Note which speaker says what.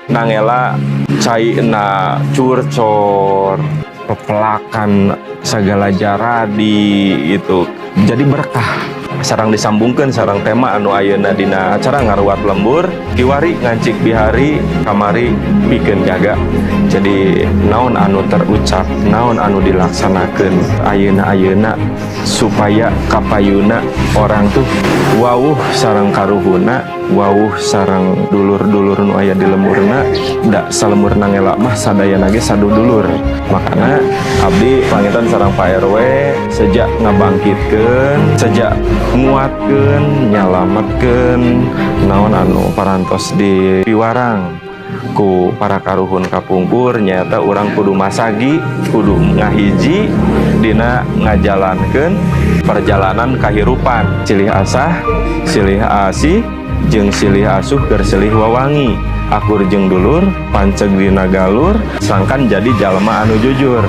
Speaker 1: Nangela cai na curcor, pepelakan segala jaradi itu jadi berkah. Sareng disambungkan sareng tema anu ayeuna dina acara ngaruat lembur, kiwari ngancik bihari, kamari pikeun jaga. Jadi naon anu terucap, naon anu dilaksanakan ayeuna-ayeuna supaya kapayuna orang tuh wawuh sareng karuhuna, wawuh sareng dulur-dulur nu aya di lemburna. Da salembur Nangela mah sadayana ge sadudulur. Makana abdi panginten sareng Pak RW seja ngabangkitkeun, seja nguatkeun, nyalametkeun naon anu parantos di piwarang ku para karuhun kapungkur, nyaeta urang kudu masagi, kudu ngahiji dina ngajalankeun perjalanan kahirupan, silih asah, silih asih, jeung silih asuh keur silih wawangi, akur jeung dulur, panceg dina galur, sangkan jadi jalma anu jujur.